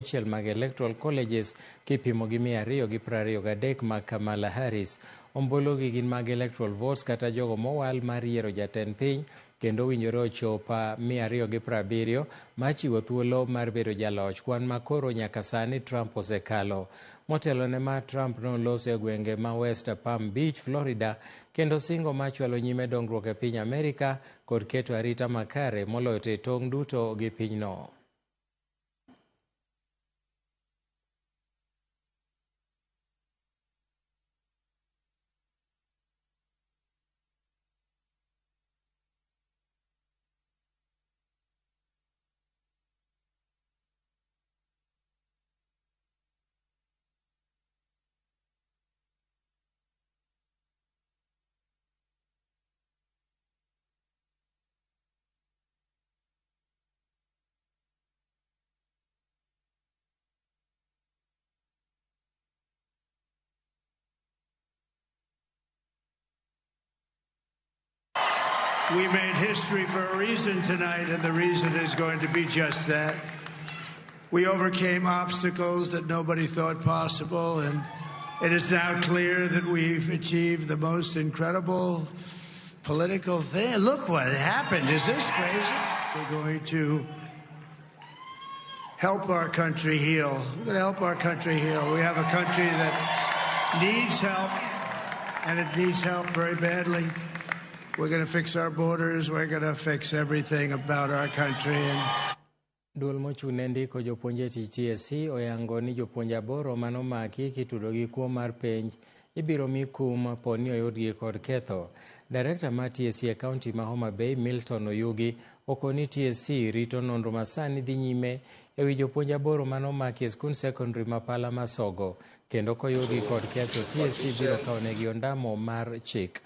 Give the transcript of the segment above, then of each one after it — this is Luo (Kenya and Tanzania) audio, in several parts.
Auchiel mag Electoral Colleges kipimo gi 223 mag Kamala Harris. Ombulu gi gin mag electoral votes kata jogo mowal mar yiero jatend piny kendo owinjore ochop 270 mar chiwo thuolo mar bedo jaloch kwan ma koro nyaka sani Trump osekalo. Motelo ne ma Trump noloso e gwenge ma West Palm Beach, Florida kendo singo mar chwalo nyime dongruok e piny Amerika kod keto arita makare moloyo te tong' duto gi pinyno. We made history for a reason tonight, and the reason is going to be just that. We overcame obstacles that nobody thought possible, and it is now clear that we've achieved the most incredible political thing. Look what happened. Is this crazy? We're going to help our country heal. We're going to help our country heal. We have a country that needs help, and it needs help very badly. We're going to fix our borders. We're going to fix everything about our country. And Duol mochung' ne ndiko jopuonj e tich TSC oyango ni jopuonj aboro manomaki kitudo gi kuo mar penj ibiro mi kum poni oyudgi kod ketho. Direkta mar TSC e kaunti ma Homa Bay Milton Oyugi okoni TSC rito nonro masani dhi nyime ewi jopuonj aboro manomaki e skund sekondari ma Pala Masogo kendo koyudgi kod ketho TSC biro kawonegi ondamo mar chik.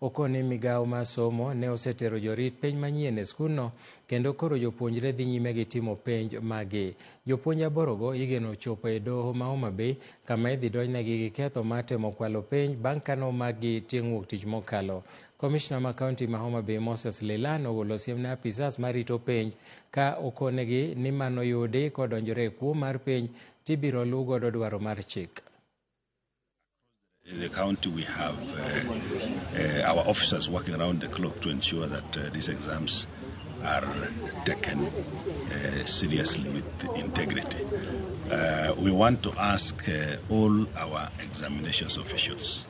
Okoni migawo mar somo ne osetero jorit penj manyien e skundno kendo koro jopuonjre dhi nyime gi timo penj magi. Jopuonj aborogo igeno chopo e doho ma Homa Bay kama idhi donjnegi gi ketho mar temo kwalo penj bang' ka nomakgi chieng' wuok tich mokalo. Komishna ma kaunti ma Homa Bay Moses Lelan ogolo siem ne apisas marito penj ka okonegi ni manoyudi kodonjore e kuo mar penj tibiro luw godo dwaro mar chik. In the county, we have our officers working around the clock to ensure that these exams are taken seriously with integrity. We want to ask all our examinations officials,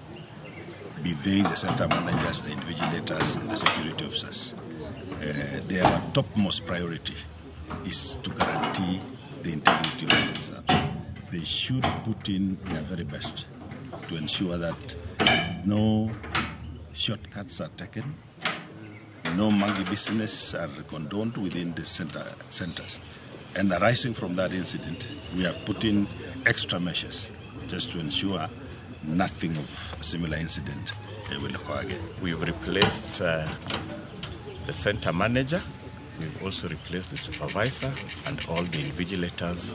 be they the center managers, the invigilators, and the security officers, their topmost priority is to guarantee the integrity of these exams. They should put in their very best to ensure that no shortcuts are taken, no monkey business are condoned within the centers. And arising from that incident, we have put in extra measures just to ensure nothing of a similar incident will occur again. We've replaced the center manager. We've also replaced the supervisor and all the invigilators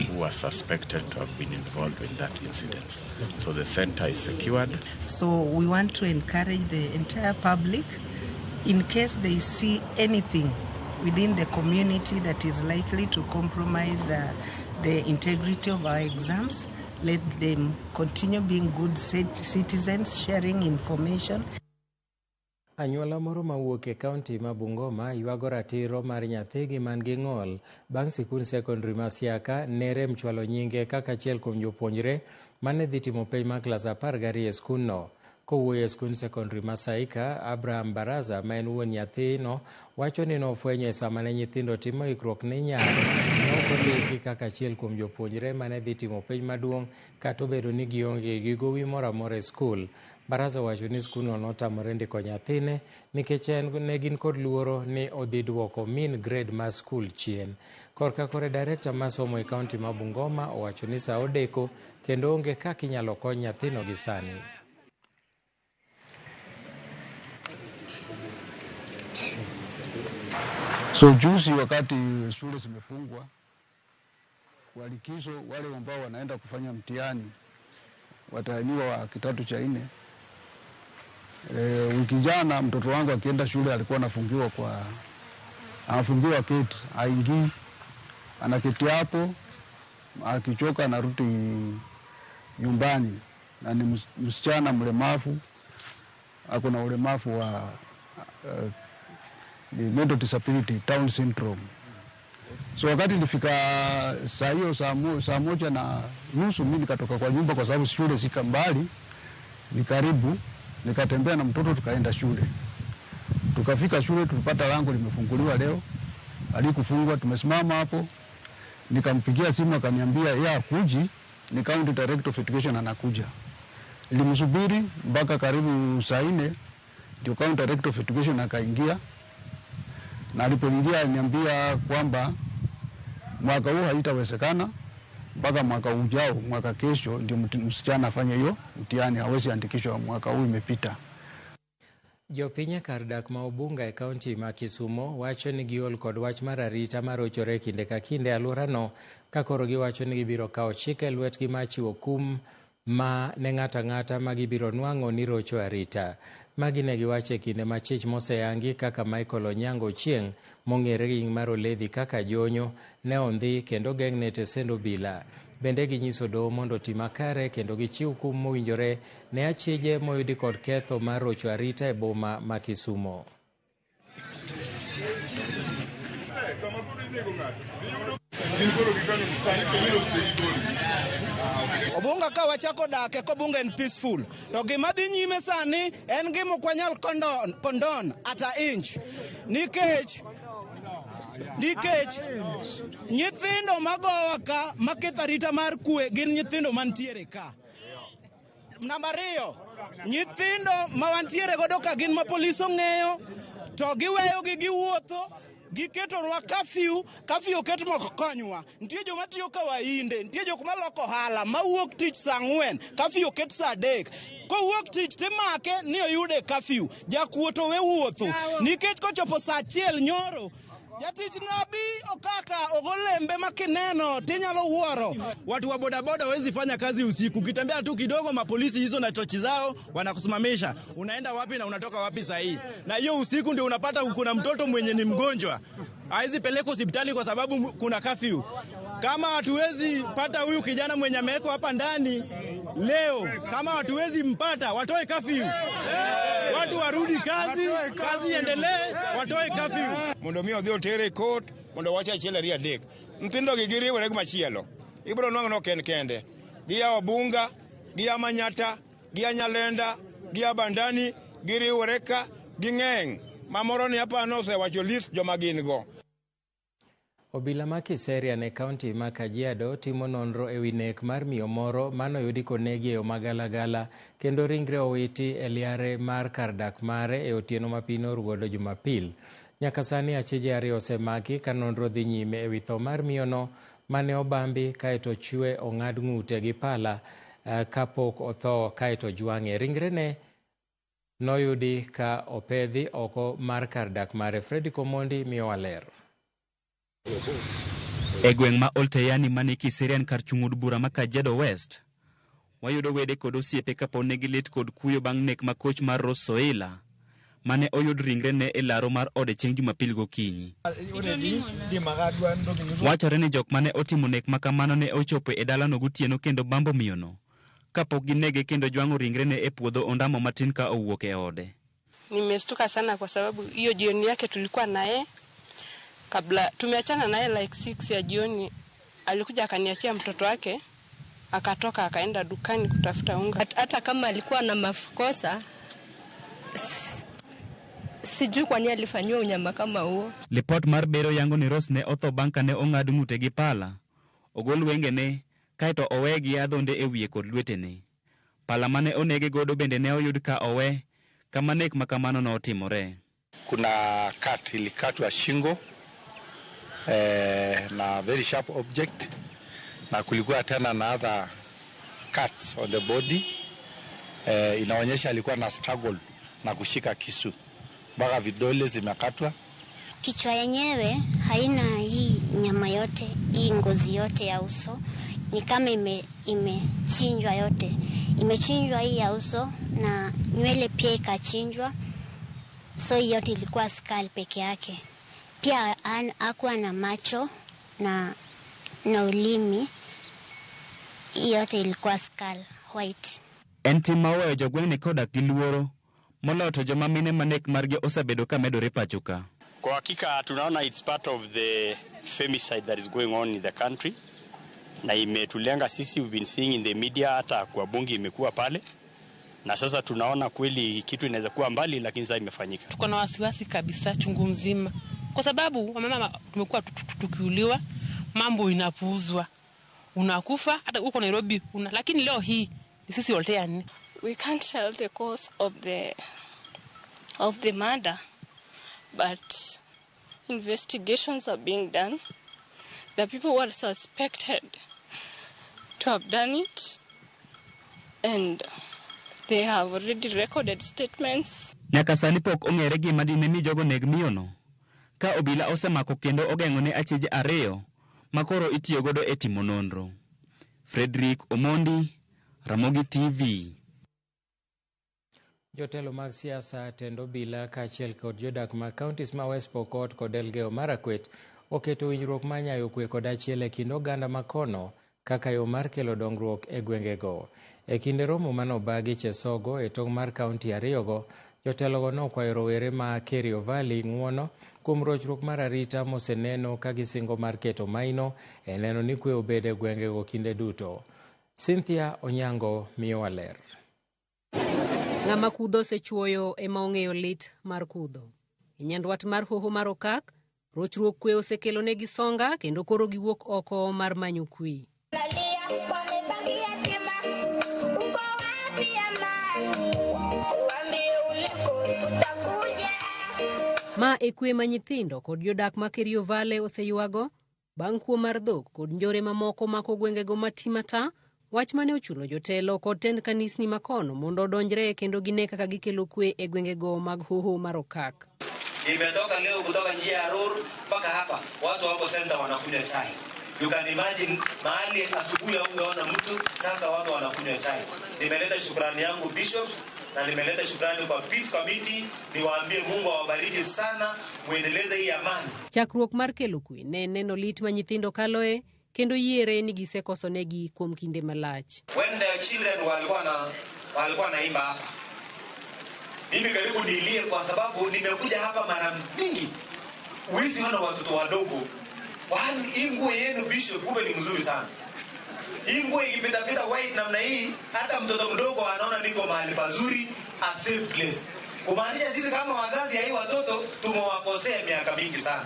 who are suspected to have been involved in that incident. So the center is secured. So we want to encourage the entire public, in case they see anything within the community that is likely to compromise the integrity of our exams, let them continue being good citizens, sharing information. Anyuola moro mawuok e kaunti ma Bungoma ywago ratiro mar nyathigi man gi ng'ol bang' sikund sekondari ma Siaka ne rem chwalo nyinge kaka achiel kuom jopuonjre mane dhi timo penj mar klas 12 e skundno. Kowuoyo e skund sekondari ma Saika, Abraham Baraza ma en wuon nyathino wacho ni nofwenyo e sama ne nyithindo timo ikruok ne nyar ne ok ondiki kaka achiel kuom jopuonjre mane dhi timo penj maduong' kata obedo ni gionge gi gowi moro amora e skul. Baraza owacho ni skundno notamore ndiko nyathine nikech en ne gin kod luoro ni odhi duoko mean grade mar skul chien. Korka kore direkta mar somo e kaunti ma Bungoma owacho ni sa odeko kendo onge kaka inyalo kony nyathino gi sani. So juzi wakati shule zimefungwa kwa likizo, wale ambao wanaenda kufanya mtihani watahiniwa wa kidato cha 4. Wiki jana mtoto wangu akienda shule alikuwa anafungiwa keti, haingii, anaketi hapo. Akichoka anarudi nyumbani, na ni msichana mlemavu, ako na ulemavu wa ni mental disability, Down syndrome. So wakati nilifika saa hiyo 1:30 mimi nikatoka kwa nyumba kwa sababu shule sika mbali, ni karibu. Nikatembea na mtoto tukaenda shule. Tukafika shule tulipata lango limefunguliwa leo, alikufungwa. Tumesimama hapo, nikampigia simu akaniambia yeye hakuji, ni County Director of Education anakuja. Nilimsubiri mpaka karibu saa 4 ndio County Director of Education akaingia, na alipoingia aliniambia kwamba mwaka huu haitawezekana, mpaka mwaka ujao, mwaka kesho ndio msichana afanye hiyo mtihani, hawezi andikishwa mwaka huu imepita. Jopiny e kar dak ma Obunga e kaunti ma Kisumo wacho ni giol kod wach mar arita marochore kinde ka kinde e alworano, ka koro giwacho ni gibiro kawo chik e lwetgi mar chiwo kum ma ne ng'ato ang'ata ma gibiro nwang'o ni rocho arita. Magi ne giwacho e kinde ma chich moseyangi kaka Michael Onyango Ochieng' mong'ere gi nying mar Oledhi kaka Jonyo ne ondhi kendo geng'ne tesend obila. Bende ginyiso doho mondo oti makare kendo gichiw kum mowinjore ne achije moyudi kod ketho mar rocho arita e boma ma Kisumo. Obunga ka wachako dake kobunga en peaceful, to gima dhi nyime sani en gima ok wanyal condone ata inch, nikech nyithindo magowa ka maketho arita mar kwe gin nyithindo mantiere ka. Namba 2, nyithindo ma wantiere godo ka gin ma polis ong'eyo to giweyogi giwuotho, giketonwa kafyu, kafyu oket mok konywa. Nitie joma tiyo ka wainde, nitie jok maloko ohala mawuok tich saa 4, kafyu oket saa 3. Kowuok tich timake ni oyude kafyu, jakuo to we wuotho nikech kochopo saa 1 nyoro jatich nabi okaka ogolembe makineno tinyalo wuoro. Watu wa bodaboda hawezi fanya kazi usiku. Ukitembea tu kidogo mapolisi hizo na tochi zao wanakusimamisha. Unaenda wapi na unatoka wapi sahi? Na hiyo usiku ndio unapata kuna mtoto mwenye ni mgonjwa, hawezi pelekwa hospitali kwa sababu kuna curfew. Kama hatuwezi pata huyu kijana mwenye amewekwa hapa ndani leo, kama hatuwezi mpata, watoe curfew. Watu warudi kazi, kazi iendelee, watoe curfew. Mondo mi odhi otere court mondo wacha achiel ariyo adek. Nyithindo gi giriwore gi machielo. Ibiro nwang'o ni ok en kende. Gia Obunga, gia Manyata, gia Nyalenda, gia Bandani, giriwore ka ging'eny. Mamoro ni apano osewacho list joma gin go. Obila ma Kiserian e kaunti ma Kajiado timo nonro ewi nek mar miyo moro manoyudi konegi e yo magalagala kendo ringre owiti e liare mar kar dak mare e otieno ma piny norugodo Jumapil. Nyaka sani achije 2 osemaki ka nonro dhi nyime ewi tho mar miyono mane obambi kaeto chwe ong'ad ng'ute gi pala kapok otho kaeto jwang'e. Ringrene noyudi ka opedhi oko mar kar dak mare. Freddy Komondi miyowa ler. E gweng' ma Olteyani mani Kiserian kar chung' od bura ma Kajiado West, wayudo wede kod osiepe kapo negi lit kod kuyo bang' nek ma koch mar Rose Soila mane oyud ringrene e laro mar ode chieng' Jumapil gokinyi. Wachore ni jok mane otimo nek ma kamano ne ochopo e dalano gotieno kendo bambo miyono kapok ginege kendo jwang'o ringrene e puodho ondamo matin ka owuok e ode. Nimestuka sana kwa sababu hiyo jioni yake tulikuwa naye, kabla tumeachana naye like 6 ya jioni, alikuja akaniachia mtoto wake, akatoka akaenda dukani kutafuta unga. Hata kama alikuwa na makosa, sijui kwa nini alifanyiwa unyama kama huo. Lipot mar bero yango ni Rose ne otho bang' kane ong'ad ng'ute gi pala, ogol wengene kaeto owe gi adhonde e wiye kod lwetene. Pala mane onege godo bende ne oyud ka owe kama nek ma kamano notimore. Kuna cut ilikatwa shingo na very sharp object, na kulikuwa tena na other cuts on the body. Inaonyesha alikuwa na struggle na kushika kisu mpaka vidole zimekatwa. Kichwa yenyewe haina hii nyama yote, hii ngozi yote ya uso ni kama imechinjwa yote. Imechinjwa hii ya uso na nywele pia ikachinjwa. So yote ilikuwa skull peke yake. Pia hakuwa na macho na ulimi. Hii yote ilikuwa skull white. En tim ma oweyo jogweng'ni kodak gi luoro, moloyo to joma mine ma nek margi osebedo ka medore pacho ka. Kwa hakika tunaona it's part of the femicide that is going on in the country, na imetulenga sisi, we've been seeing in the media, hata kwa bunge imekuwa pale, na sasa tunaona kweli kitu inaweza kuwa mbali, lakini sasa imefanyika. Tuko na wasiwasi kabisa chungu mzima, kwa sababu wamama tumekuwa tukiuliwa, mambo inapuuzwa, unakufa hata uko Nairobi una, lakini leo hii ni sisi Oltean. We can't tell the cause of the murder, but investigations are being done. The people who are suspected to have done it, and they have already recorded statements. Nyaka sani pok ong'ere gima dine mi jogo neg miyono, ka obila osemako kendo ogeng'o ne achije ariyo ma koro itiyo godo e timo nonro. Frederick Omondi, Ramogi TV. Jotelo mag siasa, tend obila kaachiel kod jodak mag counties ma West Pokot kod Elgeyo Marakwet oketo winjruok mar nyayo kwe kod achiel e kind oganda makono kaka yo mar kelo dongruok e gwengego. E kinde romo manobagi Chesogo e tong' mar kaunti ariyogo, jotelogo nokwayo rowere ma Kerio Valley ng'uono kuom rochruok mar arita moseneno ka gisingo mar keto maino e neno ni kwe obedo e gwengego kinde duto. Cynthia Onyango miyowa ler. Ng'ama kudho osechuoyo ema ong'eyo lit mar kudho. E nyandwat mar hoho mar Okak, rochruok kwe osekelo negi songa kendo koro giwuok oko mar manyo kwe. Ma e kwe ma nyithindo kod jodak ma Kerio Valley oseywago bang' kuo mar dhok kod njore mamoko mako gwengego mati mata, wach mane ochuno jotelo kod tend kanisni makono mondo odonjre kendo gine kaka gikelo kwe e gwengego mag hoho mar Okak. Nimetoka leo kutoka njia ya Ror mpaka hapa, watu wako center wanakunywa chai. You can imagine mahali asubuhi ungeona mtu, sasa watu wanakunywa chai. Nimeleta shukrani yangu bishops na nimeleta shukrani kwa peace committee, niwaambie Mungu awabariki sana, muendeleze hii amani. Chakruok mar kelo kwe ne neno lit ma nyithindo kaloe kendo yiere ni gisekosonegi kuom kinde malach. When the children walikuwa naimba hapa, mimi karibu nilie kwa sababu nimekuja hapa mara mingi. Huwezi ona watoto wadogo. Hii nguo yenu bishop kumbe ni mzuri sana. Hii nguo ikipita white namna hii, hata mtoto mdogo anaona niko mahali pazuri, a safe place. Kumaanisha sisi kama wazazi ya hii watoto tumewakosea miaka mingi sana.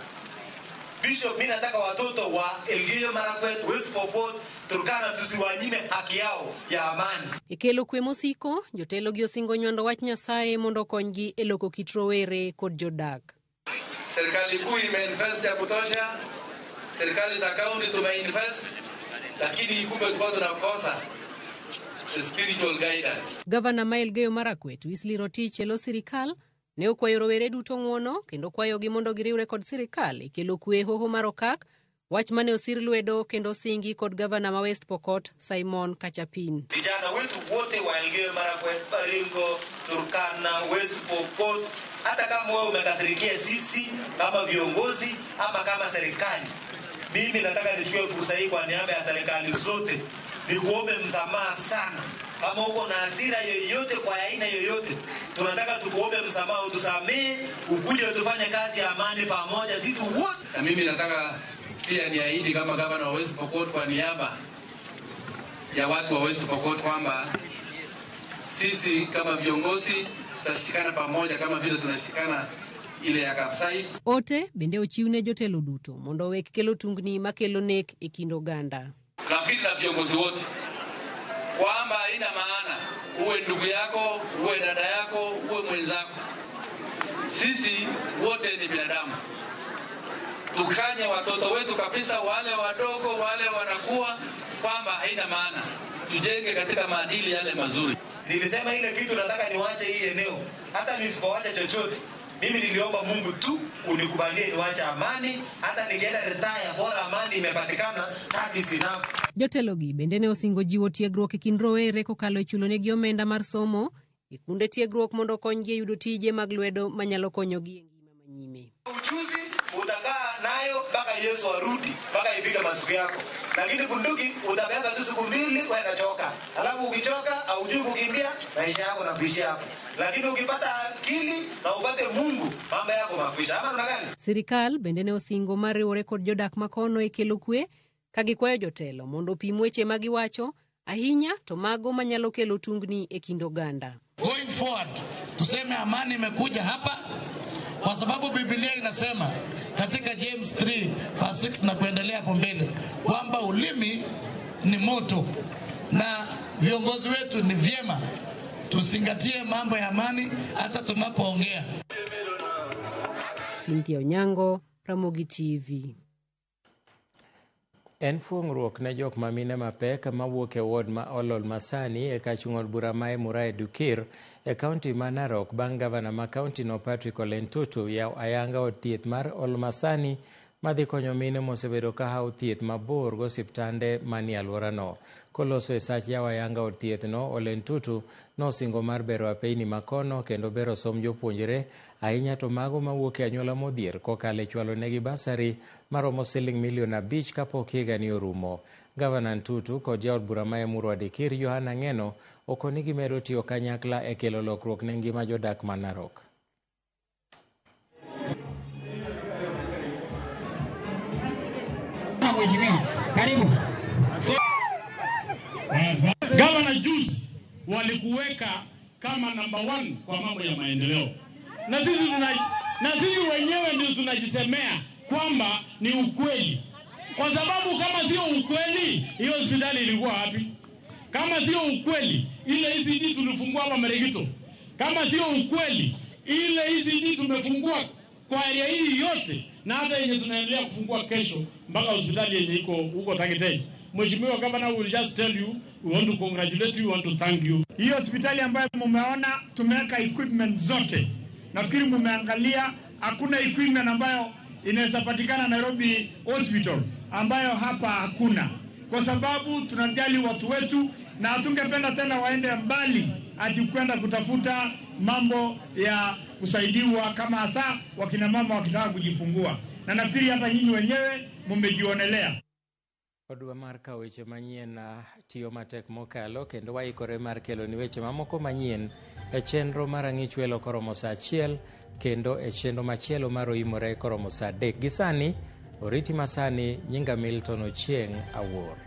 Bishop, mimi nataka watoto wa Elgeyo Marakwet, West Pokot, Turkana tusiwanyime haki yao ya amani. E kelo kwe mosiko, jotelo gi osingo nywando wach Nyasaye mondo okonygi e loko kit rowere kod jodak. Serikali kuu imeinvest ya kutosha, serikali za kaunti tumeinvest, lakini kumbe tulikuwa tunakosa the spiritual guidance. Gavana ma Elgeyo Marakwet, Wesley Rotich e lo sirikal ne okwayo rowere duto ng'uono kendo kwayogi mondo giriwre kod sirikal e kelo kwe e hoho mar Okak, wach mane osir lwedo kendo osingi kod gavana ma West Pokot Simon Kachapin. Vijana wetu wote wa Elgeyo Marakwet, Baringo, Turkana, West Pokot, hata kama wewe umekasirikia sisi kama viongozi ama kama serikali, mimi nataka nichukue fursa hii kwa niaba ya serikali zote nikuombe msamaha sana. Kama uko na hasira yoyote kwa aina yoyote, tunataka tukuombe msamaha, utusamee, ukuje tufanye kazi ya amani pamoja sisi wote. Na mimi nataka pia niahidi kama gavana wa West Pokot kwa niaba ya watu wa West Pokot kwamba sisi kama viongozi tutashikana pamoja kama vile tunashikana ile ya Kapsait. Ote bende ochiwne jotelo duto mondo owek kelo tungni makelo nek e kind oganda. Nafikiri na viongozi wote kwamba haina maana uwe ndugu yako, uwe dada yako, uwe mwenzako. Sisi wote ni binadamu. Tukanye watoto wetu kabisa, wale wadogo, wale wanakuwa, kwamba haina maana. Tujenge katika maadili yale mazuri. Nilisema ile kitu nataka niwache hii eneo, hata nisipowacha chochote. Mimi niliomba Mungu tu unikubalie niwache amani, hata nikienda retire bora amani imepatikana, that is enough. Jotelogi bende ne osingo jiwo tiegruok e kind rowere kokalo e chulonegi omenda mar somo e kuonde tiegruok mondo okonygi e yudo tije mag lwedo manyalo konyogi e ngima manyime. Ujuzi utakaa nayo mpaka Yesu arudi, mpaka ifike masiku yako. Lakini bunduki utabeba tu siku mbili, wewe unachoka. Alafu ukichoka haujui kukimbia, maisha yako nakuishia hapo. Lakini ukipata akili na upate Mungu, mambo yako makwisha. Ama tuna gani? Sirikal bende ne osingo mar riwore kod jodak makono e kelo kwe ka gikwayo jotelo mondo opim weche ma giwacho ahinya to mago manyalo kelo tungni e kind oganda. Going forward, tuseme amani imekuja hapa kwa sababu Biblia inasema katika James 3 verse 6 na kuendelea hapo mbele kwamba ulimi ni moto, na viongozi wetu ni vyema tuzingatie mambo ya amani hata tunapoongea. Cynthia Onyango, Ramogi TV. En fuong'ruok ne jok ma mine mapek mawuok e ward ma Olol Masani e kachung' od bura ma Emurai Dukir e kaunti ma Narok bang' gavana ma kaunti no Patrick Ole Ntutu yawo ayanga od thieth mar Olmasani madhi konyo mine mosebedo ka hawo thieth mabor gi osiptande manie alworano. Koloso e sach yawo ayanga od thieth no, Ole Ntutu nosingo mar bero apeyni makono kendo bero somb jopuonjre ahinya to mago mawuok e anyuola modhier kokalo e chwalo negi basari maromo siling milion 5 kapok higani orumo. Gavana Ntutu kod jaod bura ma Emurua Dikir Yohana Ng'eno okoni gimedo tiyo kanyakla e kelo lokruok ne ngima jodak ma Narok. Mheshimiwa, karibu. Gavana juzi walikuweka kama number 1 kwa mambo ya maendeleo, na sisi wenyewe ndio tunajisemea kwamba ni ukweli, kwa sababu kama sio ukweli hiyo hospitali ilikuwa wapi? Kama sio ukweli ile ECD tulifungua hapa Meregito, kama sio ukweli ile ECD tumefungua kwa area hii yote, na hata yenye tunaendelea kufungua kesho mpaka hospitali yenye iko huko Tangiteji. Mheshimiwa Governor, we will just tell you, we want to congratulate you, we want to thank you. Hiyo hospitali ambayo mumeona tumeweka equipment zote. Nafikiri mumeangalia hakuna equipment ambayo inaweza patikana Nairobi Hospital ambayo hapa hakuna. Kwa sababu tunajali watu wetu na hatungependa tena waende mbali ati kwenda kutafuta mambo ya kusaidiwa kama hasa wakina mama wakitaka kujifungua. Na nafikiri hata nyinyi wenyewe mmejionelea. Odwa mar kawo weche manyien tiyo matek mokalo kendo waikore mar kelo ni weche mamoko manyien e chenro mar ang'ich welo koromo saa 1 kendo e chenro machielo mar oimore koromo saa 3. Gi sani, oriti masani, nyinga Milton Ochieng' Awuor.